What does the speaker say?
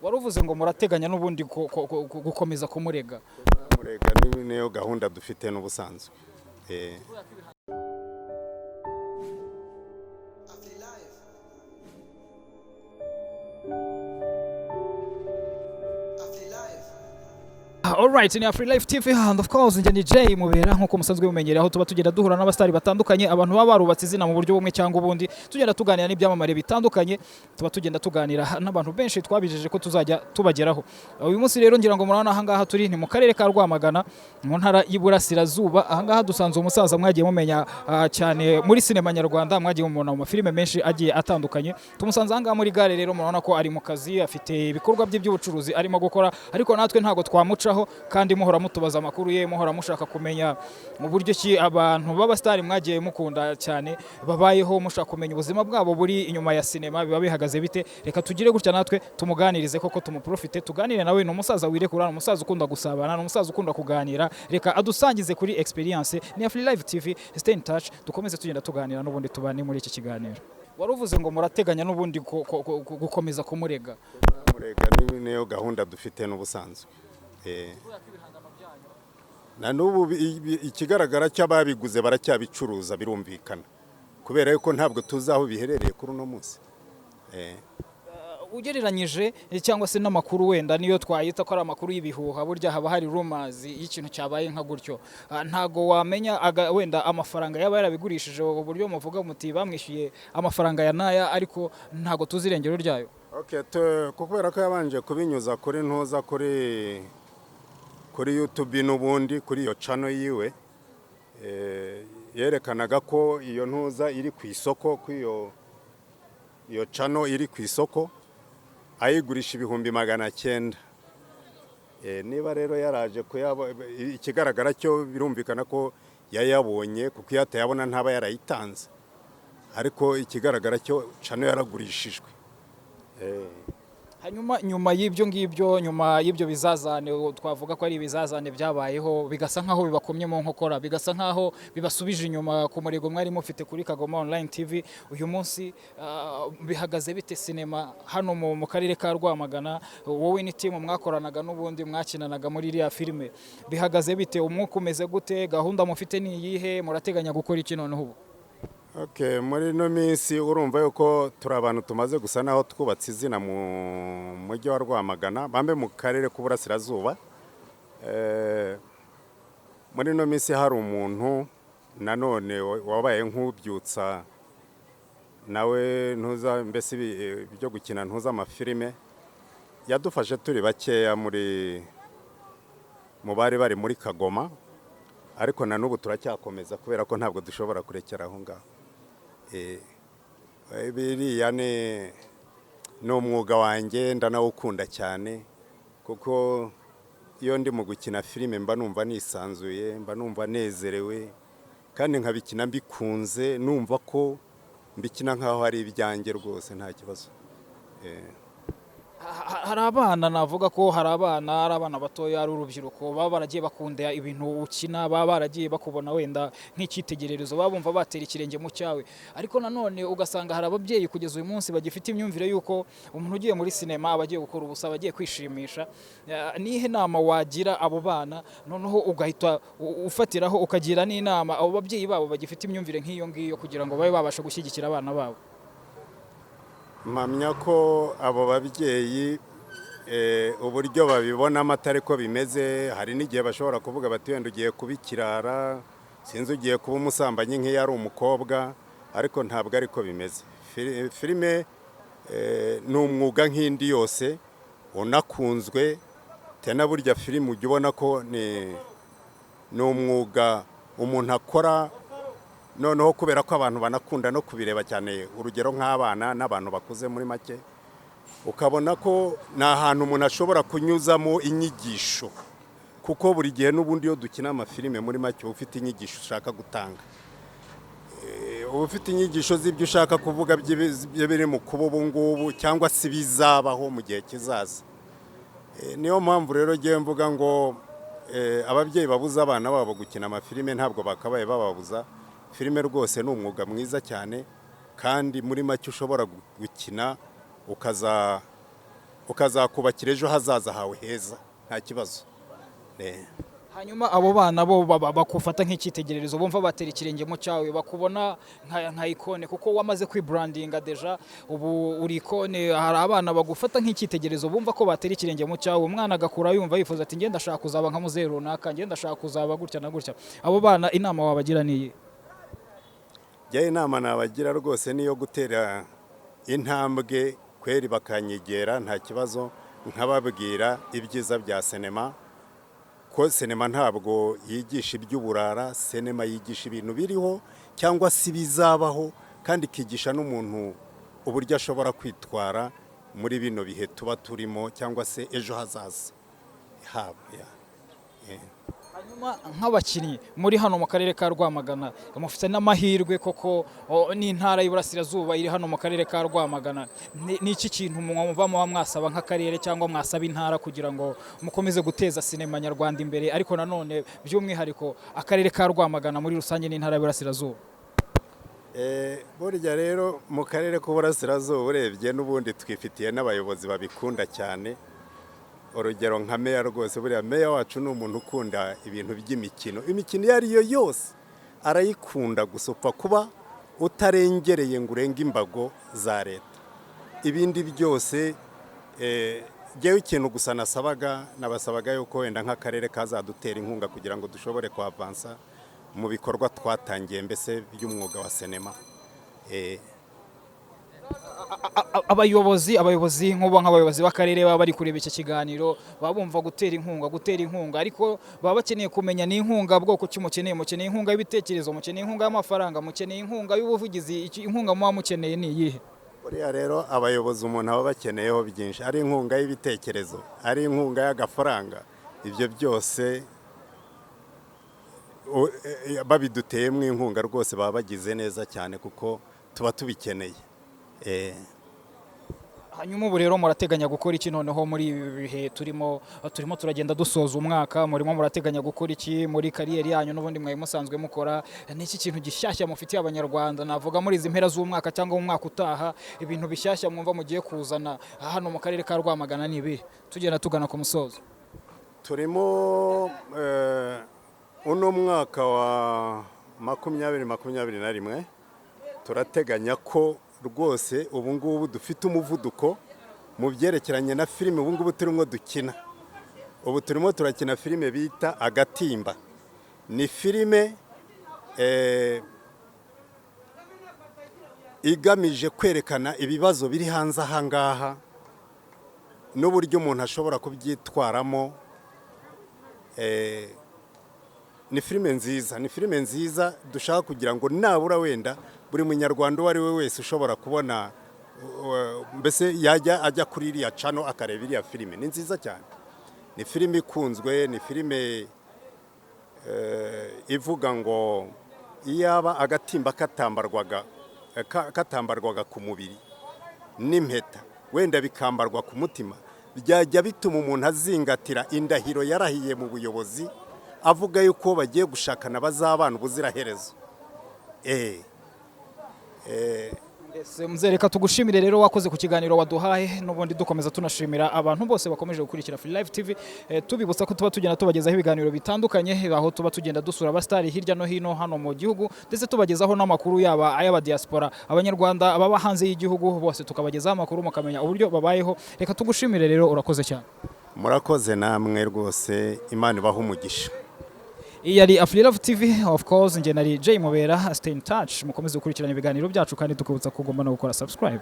Wari uvuze ngo murateganya n'ubundi gukomeza kumurega. Murega niyo gahunda dufite n'ubusanzwe. Alright, ni Afri Life TV and of course njye ni Jay Mubera, nkuko musanzwe mumenyereye, aho tuba tugenda duhura n'abastari batandukanye, abantu baba barubatse izina mu buryo bumwe cyangwa ubundi, tugenda tuganira n'ibyamamare bitandukanye, tuba tugenda tuganira n'abantu benshi twabijeje ko tuzajya tubageraho. Uyu munsi rero ngira ngo murabona aha ngaha turi ni mu karere ka Rwamagana, mu ntara y'Iburasirazuba. Aha ngaha dusanze umusaza mwagiye mumenya cyane muri sinema nyarwanda, mwagiye mumubona mu mafilime menshi agiye atandukanye. Tumusanze aha ngaha muri gare rero, murabona ko ari mu kazi, afite ibikorwa bye by'ubucuruzi arimo gukora, ariko natwe ntabwo twamucaho kandi muhora mutubaza amakuru ye, muhora mushaka kumenya mu buryo ki abantu b'abasitari mwagiye mukunda cyane babayeho, mushaka kumenya ubuzima bwabo buri inyuma ya sinema biba bihagaze bite. Reka tugire gutya natwe tumuganirize koko, tumuprofite tuganire nawe. Ni umusaza wirekura, ni umusaza ukunda gusabana, ni umusaza ukunda kuganira. Reka adusangize kuri experience. Ni Afri Live TV, stay in touch, dukomeze tugenda tuganira n'ubundi tubane muri iki kiganiro. Wari uvuze ngo murateganya n'ubundi gukomeza kumurega. Murega niyo gahunda dufite n'ubusanzwe. Na n'ubu ikigaragara cy'ababiguze baracyabicuruza, birumvikana, kubera yuko ntabwo tuzi aho biherereye kuri uno munsi. Ugereranyije cyangwa se n'amakuru, wenda niyo twayita ko ari amakuru y'ibihuha, burya haba hari rumors y'ikintu cyabaye nka gutyo. Ntago wamenya wenda amafaranga yaba yarabigurishije, uburyo muvuga muti bamwishyuye amafaranga ya naya, ariko ntago tuzi irengero ryayo. Okay, kubera ko yabanje kubinyuza kuri ntuza kuri YouTube, n'ubundi kuri iyo channel yiwe, yerekanaga ko iyo ntuza iri ku isoko, ko iyo channel iri ku isoko, ayigurisha 900,000. Niba rero yaraje kuyabo, ikigaragara cyo birumvikana ko yayabonye, kuko iyo atayabona ntaba yarayitanze, ariko ikigaragara cyo channel yaragurishijwe. Hanyuma nyuma y'ibyo ngibyo, nyuma y'ibyo bizazane, twavuga ko ari ibizazane byabayeho, bigasa nkaho bibakomye mu nkokora, bigasa nkaho bibasubije inyuma ku murego mwari mufite kuri Kagoma Online TV, uyu munsi bihagaze bite sinema hano mu karere ka Rwamagana? Wowe ni team mwakoranaga n'ubundi mwakinanaga muri iriya filime, bihagaze bite? Umwuka umeze gute? Gahunda mufite ni iyihe? Murateganya gukora iki noneho ubu? Okay, muri ino minsi urumva yuko turi abantu tumaze gusa naho twubatse izina mu mujyi wa Rwamagana, bambe mu karere k'Uburasirazuba. Muri ino minsi hari umuntu nanone wabaye nk'ubyutsa nawe ntuza mbese ibyo gukina ntuza amafilime, yadufashe turi bakeya muri mu bari bari muri Kagoma, ariko na n'ubu turacyakomeza kubera ko ntabwo dushobora kurekera aho ngaho. Biriya ni umwuga wanjye, ndanawukunda cyane, kuko iyo ndi mu gukina filime mba numva nisanzuye, mba numva nezerewe, kandi nkabikina mbikunze, numva ko mbikina nk'aho ari ibyanjye rwose, nta kibazo. Hari abana, navuga ko hari abana, ari abana batoya, ari urubyiruko, baba baragiye bakunda ibintu ukina, baba baragiye bakubona wenda nk'icyitegererezo, baba bumva batera ikirenge mu cyawe, ariko nanone ugasanga hari ababyeyi kugeza uyu munsi bagifite imyumvire y'uko umuntu ugiye muri sinema aba agiye gukora ubusa, aba agiye kwishimisha. Nihe nama wagira abo bana, noneho ugahita ufatiraho ukagira n'inama abo babyeyi babo bagifite imyumvire nk'iyo ngiyo, kugira ngo babe babasha gushyigikira abana babo? Mpamya ko abo babyeyi uburyo babibonamo atari ko bimeze. Hari n'igihe bashobora kuvuga bati wenda ugiye kuba ikirara, sinzi, ugiye kuba umusambanyi nk'iyo ari umukobwa, ariko ntabwo ariko bimeze. Filime ni umwuga nk'indi yose unakunzwe tena. Burya filime ujya ubona ko ni umwuga umuntu akora, noneho kubera ko abantu banakunda no kubireba cyane, urugero nk'abana n'abantu bakuze muri make, ukabona ko ni ahantu umuntu ashobora kunyuzamo inyigisho, kuko buri gihe n'ubundi iyo dukina amafilime, muri make uba ufite inyigisho ushaka gutanga, uba ufite inyigisho z'ibyo ushaka kuvuga biri mu kuba ubu ngubu cyangwa se bizabaho mu gihe kizaza. Niyo mpamvu rero ngewe mvuga ngo ababyeyi babuza abana babo gukina amafilime ntabwo bakabaye bababuza. Filime rwose ni umwuga mwiza cyane, kandi muri make ushobora gukina ukaza Ukazakubakira ejo hazaza hawe heza, nta kibazo. Hanyuma abo bana bo bakufata nk'icyitegererezo, bumva batera ikirenge mu cyawe, bakubona nka icône, kuko wamaze kwibrandinga déjà, ubu uri icône. Hari abana bagufata nk'icyitegererezo, bumva ko batera ikirenge mu cyawe, umwana agakura yumva yifuza ati: "Ngenda ndashaka kuzaba nka muzehe runaka, ngenda ndashaka kuzaba gutya na gutya." Abo bana inama wabagira ni iyi? Jyayo, inama nabagira rwose niyo gutera intambwe kweri, bakanyegera nta kibazo, nkababwira ibyiza bya sinema, ko sinema ntabwo yigisha iby'uburara. Sinema yigisha ibintu biriho cyangwa se ibizabaho, kandi ikigisha n'umuntu uburyo ashobora kwitwara muri bino bihe tuba turimo cyangwa se ejo hazaza habo ya. Hanyuma nk'abakinnyi muri hano mu karere ka Rwamagana, mufite n'amahirwe koko n'intara y'Iburasirazuba iri hano mu karere ka Rwamagana. Ni iki kintu mwumva muba mwasaba nk'akarere cyangwa mwasaba intara kugira ngo mukomeze guteza sinema nyarwanda imbere, ariko nanone by'umwihariko akarere ka Rwamagana muri rusange n'intara y'Iburasirazuba? Burya rero mu karere k'Uburasirazuba urebye n'ubundi twifitiye n'abayobozi babikunda cyane. Urugero nka meya rwose, buriya meya wacu ni umuntu ukunda ibintu by'imikino. Imikino iyo ari yo yose arayikunda, gusa upfa kuba utarengereye ngo urenge imbago za leta. Ibindi byose, jyewe ikintu gusa nasabaga, nabasabaga yuko wenda nk'akarere kazadutera inkunga kugira ngo dushobore kwavansa mu bikorwa twatangiye, mbese by'umwuga wa sinema. Abayobozi nk'ubu, nk'abayobozi b'akarere baba bari kureba iki kiganiro, baba bumva gutera inkunga, gutera inkunga, ariko baba bakeneye kumenya ni inkunga bwoko ki mukeneye. Mukeneye inkunga y'ibitekerezo, mukeneye inkunga y'amafaranga, mukeneye inkunga y'ubuvugizi? Inkunga muba mukeneye ni iyihe? Buriya rero abayobozi umuntu aba bakeneyeho byinshi, ari inkunga y'ibitekerezo, ari inkunga y'agafaranga, ibyo byose babiduteyemo inkunga rwose baba bagize neza cyane, kuko tuba tubikeneye. Hanyuma ubu rero murateganya gukora iki noneho muri ibi bihe turimo turagenda dusoza umwaka? Murimo murateganya gukora iki muri carrière yanyu n'ubundi mwari musanzwe mukora? Ni iki kintu gishyashya mufitiye Abanyarwanda, navuga muri izi mpera z'umwaka cyangwa mu mwaka utaha? Ibintu bishyashya mwumva mugiye kuzana hano mu karere ka Rwamagana ni ibihe, tugenda tugana ku musozo? Turimo uno mwaka wa 2021, turateganya ko rwose ubu ngubu dufite umuvuduko mu byerekeranye na filime. Ubu ngubu turimo dukina, ubu turimo turakina filime bita Agatimba. Ni filime igamije kwerekana ibibazo biri hanze aha ngaha n'uburyo umuntu ashobora kubyitwaramo. Ni filime nziza, ni filime nziza dushaka kugira ngo nabura wenda buri Munyarwanda uwo ari we wese ushobora kubona, mbese yajya ajya kuri iriya channel akareba iriya filime. Ni nziza cyane, ni filime ikunzwe, ni filime ivuga ngo iyaba agatimba katambarwaga ku mubiri n'impeta, wenda bikambarwa ku mutima, byajya bituma umuntu azingatira indahiro yarahiye mu buyobozi, avuga yuko bagiye gushakana bazabana ubuziraherezo. Mbese reka tugushimire rero, wakoze ku kiganiro waduhaye. N'ubundi dukomeza tunashimira abantu bose bakomeje gukurikira Free Life TV, tubibutsa ko tuba tugenda tubagezaho ibiganiro bitandukanye, aho tuba tugenda dusura abasitari hirya no hino hano mu gihugu, ndetse tubagezaho n'amakuru yaba ay'abadiaspora, Abanyarwanda baba hanze y'igihugu bose, tukabagezaho amakuru mukamenya uburyo babayeho. Reka tugushimire rero, urakoze cyane. Murakoze namwe rwose, Imana ibahe umugisha. Iyi yari Afri TV, of course njye nari Jay Mubera. Stay in touch, mukomeze gukurikirana ibiganiro byacu, kandi tukibutsa ko ugomba no gukora subscribe.